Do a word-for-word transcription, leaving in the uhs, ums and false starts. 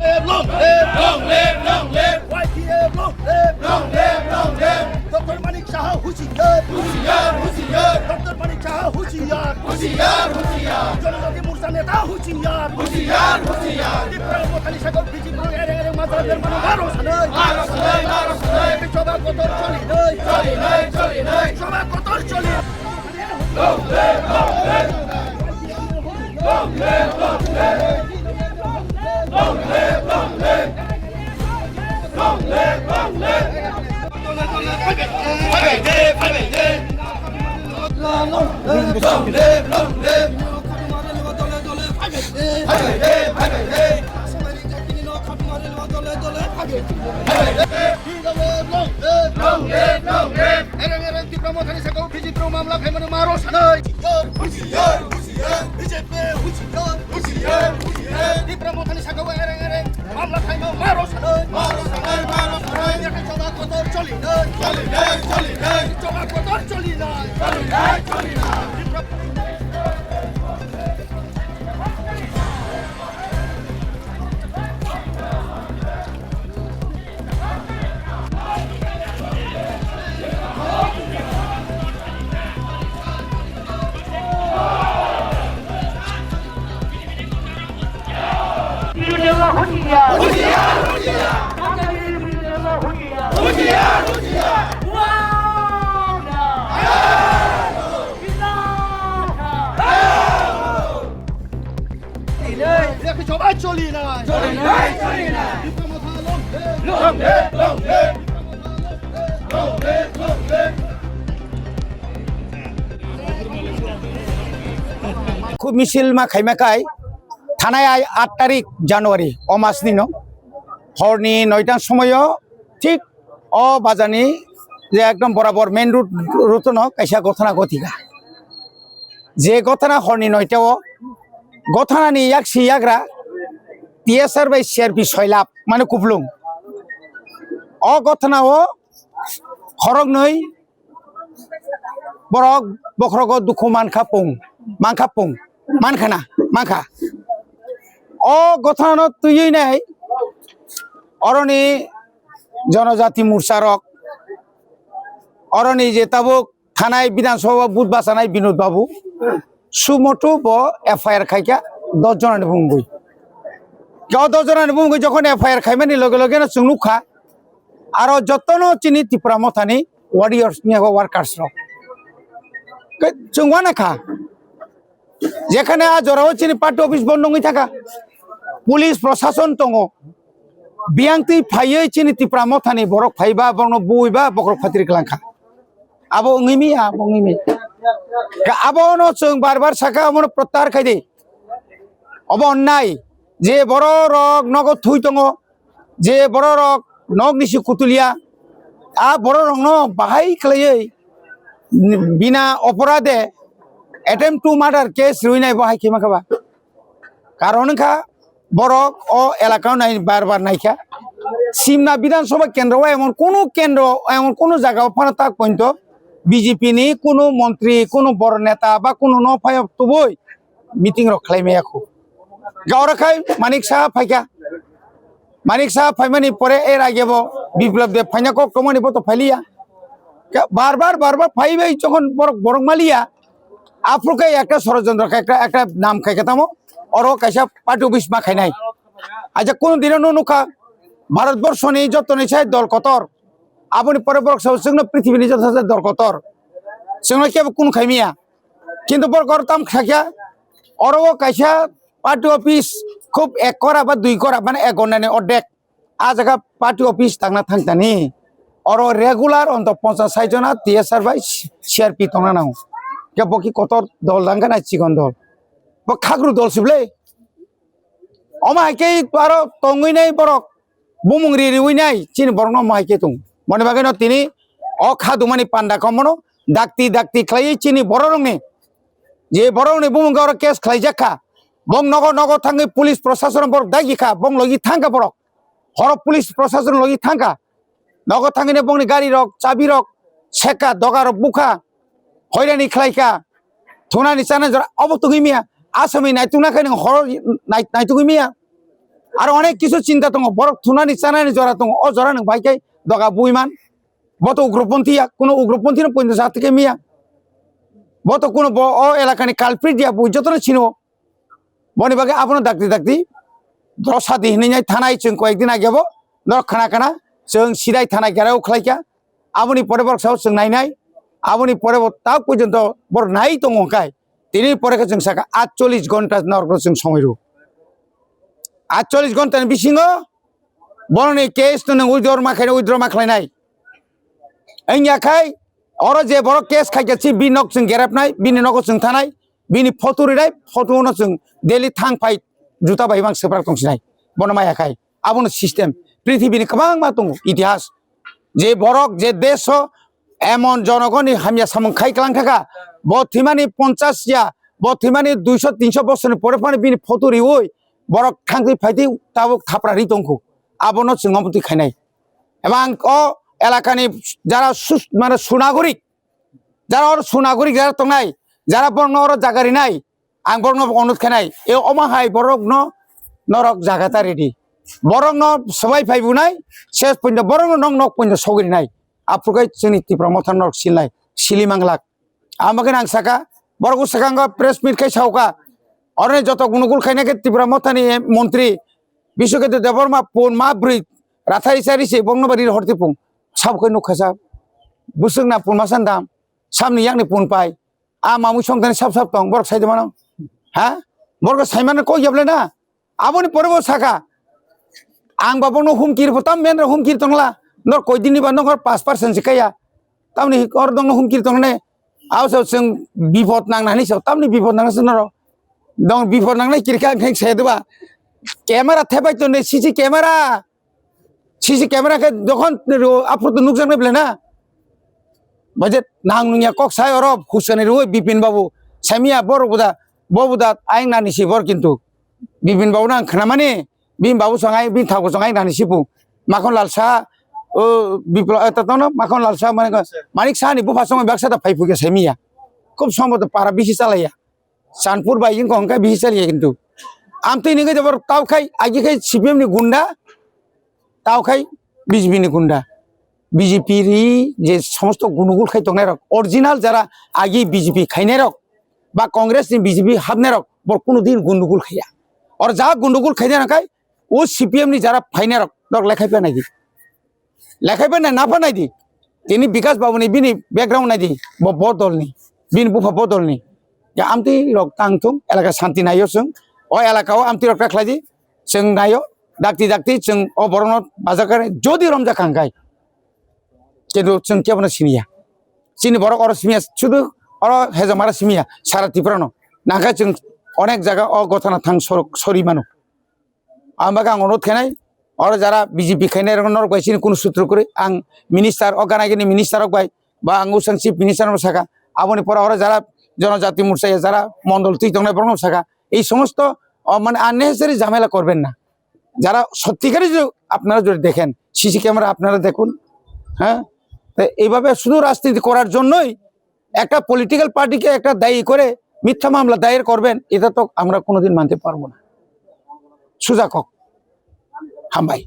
Long live, long live, long live. Y T F long live, long live, long live. Doctor Manik Saha hushiyar, hushiyar, hushiyar. Doctor Manik Saha hushiyar, hushiyar, hushiyar. Janajati Morcha neta hushiyar, hushiyar, hushiyar. Tipra Mothani sakao B J P ereng ereng majra dermano maro sanai, maro sanai, maro sanai. Choba kotor choli nai, choli nai, choli nai. Choba kotor choli. Long live, long live. Ereng ereng Tipra Mothani sakao B J P rok mamla khaimani maro sanai. Hushiyar, hushiyar, hushiyar. B J P hushiyar, hushiyar, hushiyar. Tipra Mothani sakao ereng ereng mamla khaimani maro sanai. Maro sanai, maro sanai. Yakni choba kotor choli nai. Choli nai, choli nai. Choba kotor choli nai. Choli nai, choli nai. Tipra Khub misil ma khaima kai thanai ai aat tarik January o mas ni no horni noita somoyo thik o bazar ni je ekdom borabor main road, road no kaisa gothana gothika. Je gothana horni noita o gothana ni yaksi yagra T S R bai C R P soilap mane kuplung. O gothana o khoroknwi borok bokhrogo dukhu mankha pung, mankha pung, mankha na, mankha. O gothana no twiwi nai oroni Janajati Morcha rok, oroni je tabuk thanai Bidhan Sabha booth bachanai Binod Babu, sumotu bo F I R khaikha dos jonani bumungwi. O dos jonani bumungwi jokhon F I R khaimani loge loge no chwng nukha, aro jotono chini Tipra Mothani warriors ni abo workers rok. Ke chwng uanakha. Jekhane a jorao chini party office bondo wngwi thangkha, police prosason tongo, biyang twi phaiwi chini Tipra Mothani borok phaiba, borokno buiba, bokhorok phatri kwlangkha. Abo wngwi miya, abo wngwi miya. Abono chwng bar bar sakha, abono prottahar khai di. Obo onnai je bororok nogo thwi tongo, je bororok nok nisi kutulia, a bororokno bahai khlaiwi bina oporade attempt to murder case rwinai bo hai khe mankha ba. Karon wngkha borok o elakao nai bar bar naikha. Simna Bidhan Sabha kendro o emon kunu kendro, emon kunu jaga o phano tak pointo B J P ni kunu montri, kunu bor neta ba kunu no phai tubui meeting rok khlai maya khu. Gaura khai Manik Saha phaikha. Manik Saha phaimani pore er age bo Biplab Deb phaina kok tongmani bo to phailiya. Ka-, bar bar, bar bar phaibai jokhon borok, borok maliya. Aphuru khe ekta sorojontro khe ekta, ekta nam khai khe tamo. Oro kaisa party office ma khainai. Aja kunu dino no nukha Bharat borso ni joto ni sai dol kotor. Aboni pore borok sao chwngno prithibini joto sai dol kotor. Chwngno kebo kunu khaimiya. Kintu borok oro tam khlakya, oro o kaisa party office khub ek kora ba dui kora, mane ek gondani ordek. A jaga party office tangna thangtani. Oro regular onto ponchas sait jona T S R bai C R P tongna nango. Khe bo ki kotor dol dangkha na chikon dol. Bo khagru dol sible. Omo hai khe aro tongwi nai borok, bumung ri riwi nai chini borokno omo hai khe tong. Moni bagwi no tini o kha dumani panda khe omono dakti dakti khlaiwi chini bororokni, je borokni bumung khe oro case khlaijak kha, bong nogo nogo thangwi police prosason borok daigi kha, bong logi thang kha borok, horo police prosason logi thang kha. Nogo thangwi bongni gari rok, chabi rok, seka, doga rok bukha, hoirani khlaikha, thunani chana jora obo tugwi miya, asami naitukna khe nwng horo nai-, naitugwi miya. Aro onek kisu chinta tongo, borok thunani chanani jora tongo, o jora nwng bai khe doga bui man. Bo to ugroponthi ya, kuno ugroponthi no poito sa thike miya. Bo to kuno bo o elakani culprit ya, bui jotono sino. Boni bagwi abono dakti dakti dosa di hinwi nai thanai chwng koyekdin age bo norok khana khana chwng sidai thana gerao khlaikha. Aboni pore borok sao chwng nainai, aboni pore bo tak porjonto borok nai tongo hwnkhe tini pore khe chwng sakha atchollish ghonta norokno chwng somoi rw. Atchollish ghonta ni bisingo borokni case no nwng withdraw ma khainai, withdraw ma khlainai. Wngya khai oro je borok case khaikha si bini nok chwng gerepnai, bini nogo chwng thanai, bini photo rinai, photo no chwng daily thang phai juta bai mang swprak tongsinai. Bono maya khai abono system prithibini kwbangma tongo itihas. Je borok je desh o emon jonogoni hamya samung khai klang thaka, bo thwimani ponchas ya, bo thwimani duiso tinso bosorni pore phano bini photo riui borok thangtwi phaitwi tabuk thapra ri tongkhu. Abono chwng omo twi khainai. Ebang o elakani jara sus-, mane sunagorik, jara oro sunagorik jara tongnai, jara borokno oro jaga rinai, ang borokno onut khenai, e omo hai borokno norok jaga ta ridi. Borokno swbai phai bunai, ses puinda borokno nok nok puinda sogri nai. Aphuru kai chini Tipra motha norok silnai, sili manglak. Ang bagwi ang saka, borok swkango press meet khai sauka. Oroni joto gunugul khaina khe Tipra mothani montri Biswaketu Debbarma pun ma bwrwi rathai chari se bongno bari horti pung. Sabo khe nukha sa. Buswk na pun ma san dam. Samni yakni pun pai. A mamui songthani sap sap tong. Borok sai de mano. Ha? Borok sai mano kok yablai na. Aboni pore bo saka, ang ba bono humkir bo tam men humkir tongla, nor koi din ni ba nor pas percent se kaya, tamni or dong humkir tongne, au so seng bipot nang nani so tamni bipot nang se noro, dong bipot nang nai kirka ang theng se deba, camera thepai tonne C C camera, C C camera khe dokhon ro aphuru to nukjaknai belai na. Baje nang nungya kok sai oro husani roi Bipin Babu. Samiya bor buda, bo buda aing nani si bor kintu. Bipin Babu nang khnamani, Bipin Babu songai, Bipin Thakur songai nani sipu. Makhon Lal Saha, o Biplo-, eh, tatono Makhon Lal Saha mane ko, Manik Saha ni bupha songai baksa ta phai phuke samiya. Khub sombo to para bisi chalaiya. Chanpur bai wngkha hwnkhe bisi chaliya kintu. Amtwi nungwi jabor tao khai, agi khai C P M ni gunda, tao khai B J P ni gunda. B J P ri je somosto gunugul khai tongnai rok, original jara agi B J P khainai rok ba Congress ni B J P hapnai rok, bor kunu din gundugul khaiya. Or ja gundugul khainai rok khai, o C P M ni jara phainai rok, dok lekhai phainai di. Lekhai bai nai, napha nai di. Tini Bikas Babu ni bini background nai di. Bo, bo dol ni. Bini bupha bo dol ni. Ya amtwi rok tang thung, elaka shanti nai o chwng. O elaka o amtwi rok ta khlai di. Chwng nai o. Dakti dakti chwng o borok no bajar kha jodi romjak kha hwnkhe. Kintu chwng kebo no siniya. Chini borok oro simiya, sudu oro hejamara simiya. Sara Tripura no. Nangkha chwng onek jaga o gotana thang sorok sori mano. Ang bagwi ang onurodh khainai, oro jara B J P khainai rok norok bai chini kunu sutro kwrwi. Ang minister, o gana gini minister rok bai, ba ang usang chief minister no saka, aboni pore oro jara Jonojati Morcha ya jara mondol twi tongnai borok no saka, ei somosto, o, mane unnecessary jhamela korben na. যারা সত্যিকারে যদি আপনারা যদি দেখেন, CC camera আপনারা দেখুন, হ্যাঁ, তো এইভাবে শুধু রাজনীতি করার জন্যই একটা পলিটিক্যাল পার্টিকে একটা দায়ী করে মিথ্যা মামলা দায়ের করবেন, এটা তো আমরা কোনোদিন মানতে পারবো না। সুজা কক। হামবাই।